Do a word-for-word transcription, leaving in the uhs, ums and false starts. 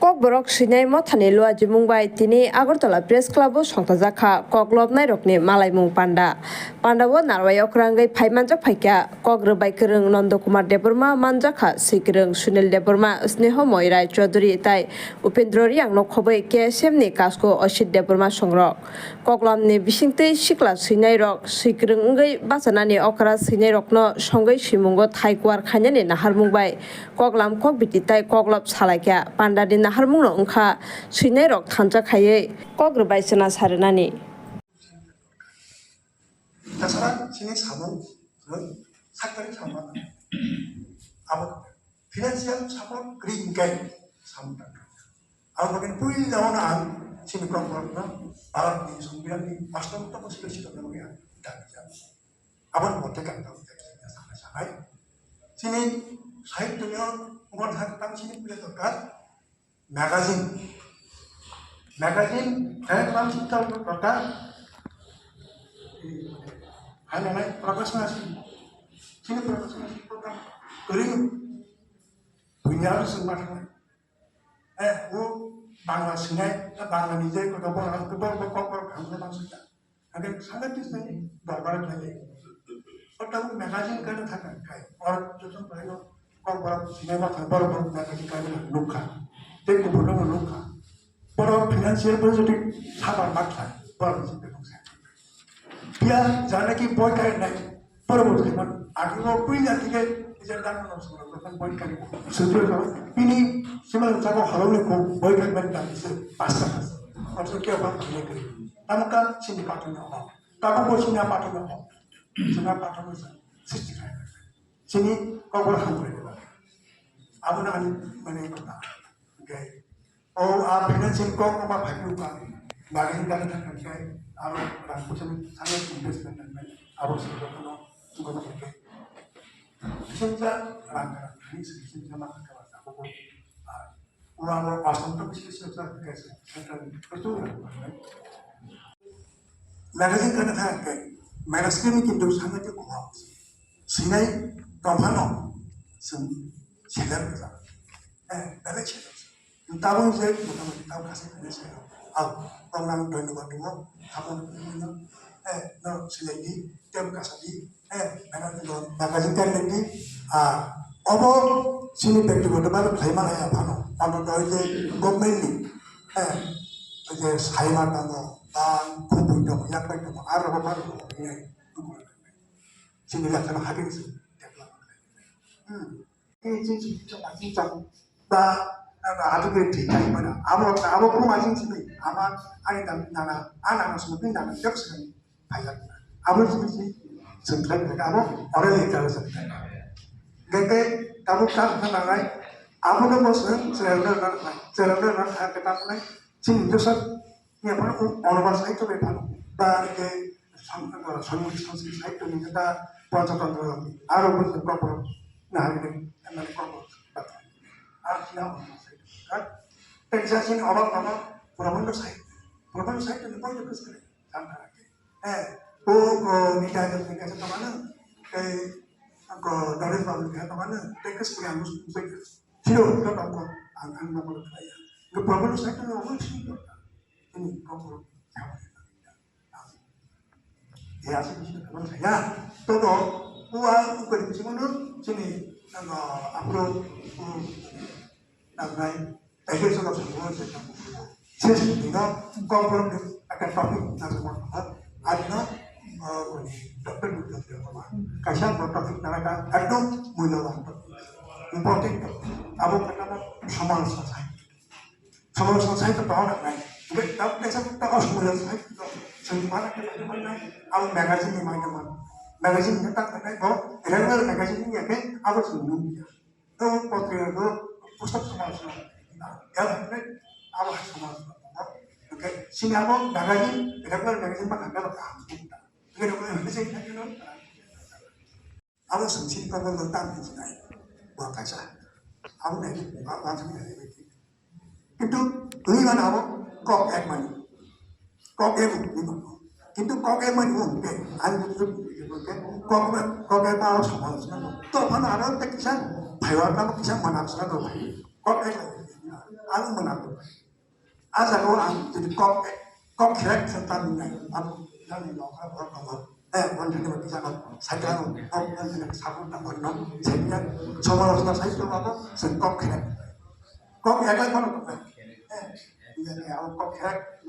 Kokborok swinai mothani luajimung bai tini Agartala Press Club o songtajakha koklopnairokni malaimung panda. Pandao narwai okrangwi phai manjak phaikha kok rwbai kwrwng Nondo Kumar Debbarma, manjakha swikwrwng Sunil Debbarma, Sneho Moi Rai Chaudhury tai Upendra Riang no khobwi K S M ni kasko Osit Debbarma songrok. Koklam ni bisingtwi sikla swinai rok swikwrwng wngwi bachanani okra swinai rokno songwi swimungo thai kuar khainani naharmung bai koklam kokbiti tai koklop salaikha. Pandani naharmungno wngkha swinai rok thansa khaiwi kok rwbai chwna sarinani. Tasara chini samung, sakari samung, abo financial support kri ingkai samung tangka. Ang bagwi puila ono ang chini kokborokno Bharatni Songbidanni oshtom topsilo sitokna bagwi ang dabi jago. Aboni mote kang tang tang tang sanai sanai. Chini sahityo ni gon hak tang chini puila dorkar magazine. Magazine hai tang chini tang dorkar. Hai nai Prakash Nasi. Chini Prakash Nasi program kering. Dunia sengma thangnai. Eh, o Bangla sinai, eh, Bangla ni je kotor bor, ang kotor bor, kok bor, ang kotor sida. Ang ke sangat tis nai, dorbar nai. O tamu magazine kana thaka kai, or joto bai no, kok bor sinai ma thang bor bor magazine kana nukha. Te ko bor no nukha. Bor financial positive sabar mak thai, bor ni sida nukha. Pia jana ki boy kai nai. Poroborti man, agi o puila tige, ije dan no sura, kan boy kai. Sura no, pini, sima jago halone ko, boy kai man dan se, pasta. Maksud kya ba, kya kare. Tamo ka, sini patun no. Tamo ko sini patun no. Sini patun no. Sixty five. Sini, kobor ham kare. Abo na ani, mane, kota. Okay. O a financial kok no ba phai ka. Bagin gana thang kai aro rang pusa ni sana investment nang nai. Abo se ko no ko no ke. Sinja rang rang ni sinja ma ka ba ko. Ura ro asam to bisi se sa ka se. Central ko tu. Magazine kana thang kai. Magazine ni kintu sana ke ko. Sinai tongphano chwng seller rijak. Eh, belai seller. Tabuk je motamoti tabuk kaisa belai seller. Au, tongnang dhonyobad tongo. Abo no, eh, no silai di, tem kasa di, eh, nana no magazine kan di. Ah, obo chini bektigoto bhabe khlai mano ya phano. Ano doi je government ni, eh, je saima tongo, ba khubui tongo, yak bai tongo, aro bo phano tongo. Chini lakhano habing se develop khlai. Hmm. Ini chini chini chini chini chini ba, ba, abo ke thik thai mana. Abo, abo kuma chini chini. Ama, ani dam nana, ana mas mungkin nana jab sekali. Phaiya. Abo chini chini. Sengklai mereka abo orang yang kalau sengklai. Gete kamu kan nangai. Abo no bos nang, serang nang, serang nang, kita mulai. Chini josat. Ni aphano o onoba side to bai phano. Ba ke sam-, samung samsung side to ni ta pancha tantra ni. Aro bo kokborok na hari ni, na kokborok. Ar kina onoba side to. Ha? Teksa sin oba kama, Prabandha side. Prabandha side to ni boy to kuskare. Sampai. Eh, o, o, ni ta ni kasa tamana. Eh, ko Doris Babu ni kasa tamana. Teksa kuri angus, teksa. Sino, to tamo, ang, ang namo kaya. Ko Prabhu no saito no mo sino. Ini ko Prabhu. Ya, sino, sino, ko saya. Todo, ua, ko di sino no, sini, ano, apro, um, nagnai, ahi sino, sino, sino. Sis, you know, ko Prabhu, akan topic, na semua, ha? Adno, uh, ko ni, doctor, doctor, doctor, kaisa, ko topic, na ka, adno, mula, important. Abo kata mo somalosona sai. Somalosona sai to bahana nai. Be ta kaisa ta somalosona sai to. Sing mana ke mana nai. Abo magazine ni mana mana. Magazine ni tak nai bo regular magazine ni ke abo sing nung ya. To potrika to pustak somalosona. Ya nai abo somalosona. Okay, sini abo magazine regular magazine mana nai abo. Regular magazine nai. Abo sengsi problem no tam hinjinai. Bo kaisa. Abo nai, wa, wa thang nai. Kintu, twi mano abo, kok ek mani. Kok ek mani. Kintu kok ek mani, um, ke, ani tu, ke, kok ek, kok ek ma abo sama, sama. To, mana aro te kisa, phaiwa na kisa mana sama to. Kok ek mani. ang mwnakgo. A jaga o ang jodi kok, kok kherek se ta nung nai, ang jani nokha borok tongo. Eh, one twenty ba kisa kok, cycle o, kok, one twenty support ta hor no, cycle, somo rok ta cycle ba bo, se kok kherek. Kok eklai phano tongnai. Eh, iya, iya, ang kok kherek.